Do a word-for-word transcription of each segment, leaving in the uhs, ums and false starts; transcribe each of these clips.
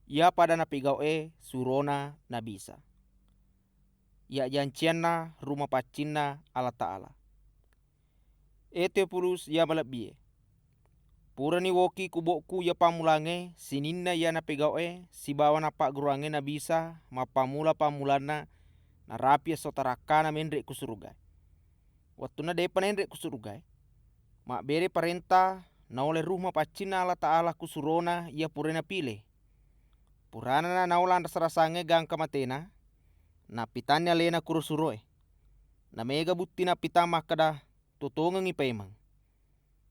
iya pada napigau'é surona Nabi Isa, iya jancianna rumapaccinna Allataala. É Teofilus iya malebbié, purani woki kubo'ku iya pammulangngé sininna iya napégau'é sibawa nappagguruwangngé Nabi Isa mappammula-pammulanna narapi esso tarakkana ménré' ku surugaé. Wettunna dé'pa naénré' ku surugaé, mabbéré parénta naolai Ruh Mapaccinna Allataala ku surona iya puraé napilé. Purana naola anrasa-rasangngé gangka maténa, nappitanni aléna kuro suroé. Namaéga butti nappitang makkeda, tuo tongengngi paimeng.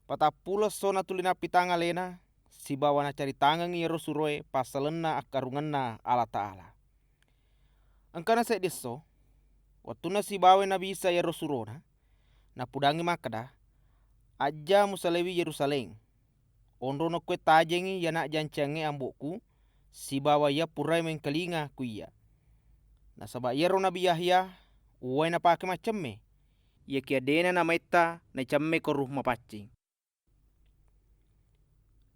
Patappulo esso natuli nappitang aléna, sibawa nacaritangengngi iyaro suroé passalenna akkarungenna Allataala. Engkana séddi esso, wettunna sibawai Nabi Isa iyaro surona, napudangngi makkeda, ajja musaléwi Yérusalém. Onrono kué tajengngi iyana janciangngé ambo'ku, sibawa iya puraé méngkalinga ku iyya. Nasaba iyaro Nabi Yahya uwai napaké maccemmé, iyakiya dé'na namaitta naicemmé ko Ruh Mapaccing.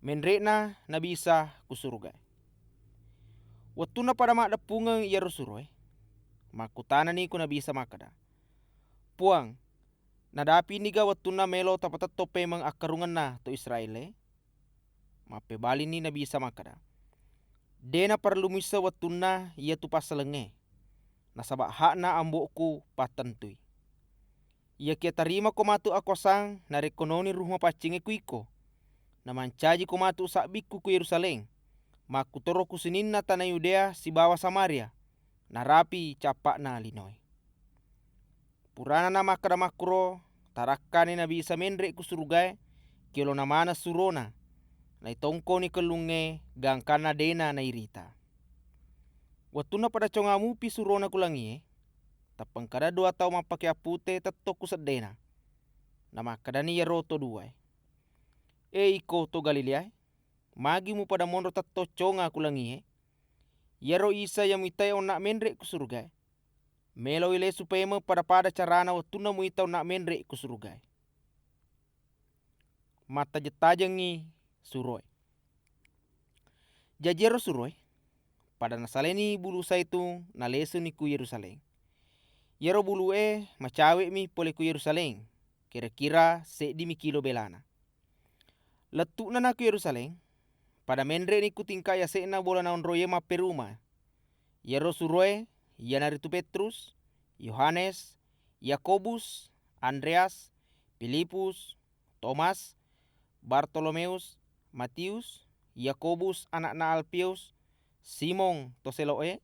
Ménré'na Nabi Isa ku surugaé. Wettunna pada maddeppungeng iyaro suroé, makkutanani ku Nabi Isa makkeda, Puang, nadapi niga wettunna mélo tapatettong paimeng akkarungenna to Israél-é? Mappébalini Nabi Isa makkeda, dé' naparellu muisseng wettunna iyatu passalengngé, nasaba ha'na ambo'ku pattentui. Iyakiya tarimako matu akuwasang narékko noni Ruh Mapaccingngé ku iko, namancajiko matu sabbikku ku Yérusalém, makkutoro ku sininna tana Yudéa sibawa Samaria, narapi cappa'na linoé. Purana namakkeda makkuro, tarakkani Nabi Isa ménré' ku surugaé, ki olona maneng surona, naitongkoni kellungngé gangkanna dé'na nairita. Wettunna pada conga mupi surona ku langié, tappengkada dua tau mappakéyang puté tettong ku seddéna. Namakkedani iyaro to duwaé, "É iko to Galiléaé, magi mupada monro tettong conga ku langié? Iyaro Isa iya muitai onna' ménré' ku surugaé, méloi lésu paimeng pada-pada carana wettunna muita onna' ménré' ku surugaé." Mattajeng-tajengngi suroé. Jaji iyaro suroé pada nasalaini Bulu Zaitun nalésuni ku Yérusalém. Iyaro bulué macawé'mi polé ku Yérusalém, kira-kira séddimi kilo bélana. Lettu'na na ku Yérusalém, pada ménré'ni ku tingka yasé'na bolana onroiyé mappéruma. Iyaro suroé iyanaritu Pétrus, Yohanes, Yakobus, Andréas, Filipus, Tomas, Bartoloméus, Matius, Yakobus ana'na Alféus, Simon to Sélo'é,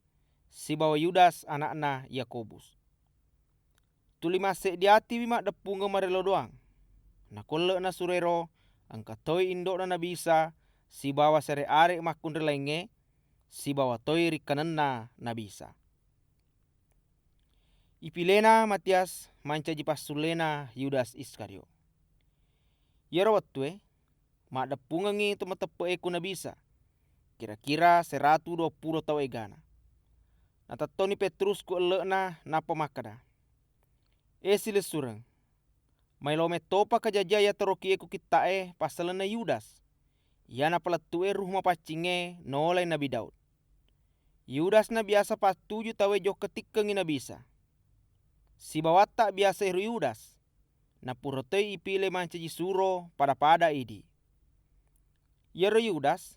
sibawa Yudas ana'na Yakobus. Tuli masséddi atiwi maddeppungeng marélo doang. Nakolle'na suroéro engka toi indo'na Nabi Isa sibawa siare'-are' makkunrai laingngé sibawa toi rikkanenna Nabi Isa. Ipiléna Matias mancaji passulléna Yudas Iskariot. Iyaro wettué, maddeppungengngi to mateppe'é ku Nabi Isa, kira-kira seratu duappulo tau égana. Natettoni Pétrus ku elle'na, nappa makkeda, "É silessureng, maélo mettopa kajajia iya tarokié ku kitta'é passalenna Yudas, iya napalettu'é Ruh Mapaccingngé naolai Nabi Daud. Yudas na biasa pattuju tauwé jokka tikkengngi Nabi Isa. Sibawatta biasa éro Yudas, napura toi ipilé mancaji suro pada-pada idi'." Iyaro Yudas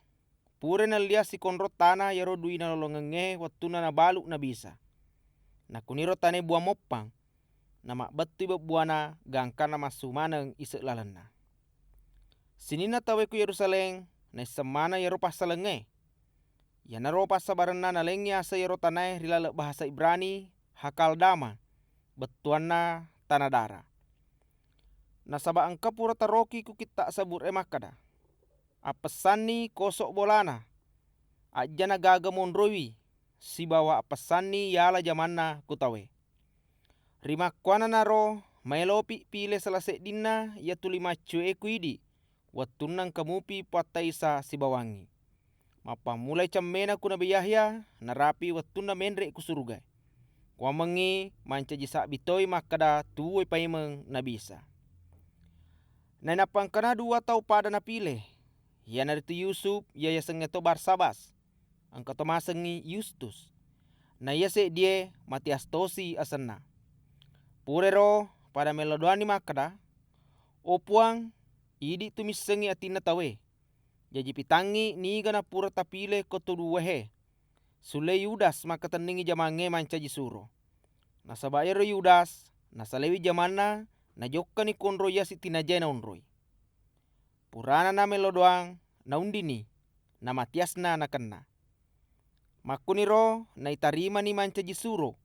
purai nellia sikonrong tana iyaro dui nalolongengngé wettunna nabalu' Nabi Isa. Nakuniro tanaé buwang moppang, namabbettui bebbuwana gangkanna massu maneng ise' lalenna. Sininna tauwé ku Yérusalém naisseng maneng iyaro passalengngé. Iyanaro passabarenna nalengngi aseng iyaro tanaé ri laleng bahasa Ibrani Hakaldama, bettuwanna tana dara. Nasaba engka pura taroki ku kitta' sabbu'é makkeda, "Appessanni koso' bolana, ajjana gaga monroiwi, sibawa appessanni yala jamanna ku tauwé." Rimakkuwannanaro maélopi pilé sala séddinna iya tuli maccué ku idi', wettunna engka mupi Puwatta Isa sibawangngi. Mappammulai cemména ku Nabi Yahya, narapi wettunna ménré' ku surugaé. Kuwammengngi mancaji sabbi toi makkeda tuwoi paimeng Nabi Isa. Nainappa engkana duwa tau pada napilé, iyanaritu Yusuf iya yasengngé to Barsabas, engka to masengngi Yustus. Na iya seddie Matias tosi asenna. Purero pada mello doanni makkeda, "O Puang, idi tu missengngi atinna tauwe. Jaji pitangngi niga napura tapile ko tu duwahe. Sulle Yudas makkatenningi jamangnge mancaji suro." Nasaba iyaro Yudas nasalewi jamanna, najokkani konro iya sitinajae naonroi. Purana namello doang, naundini, na Matiasna nakenna. Makkuniro naitarimani mancaji suro.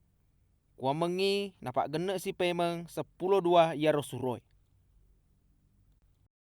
Kuwammengngi napaggenne'si paimeng seppulo dua iyaro suroe.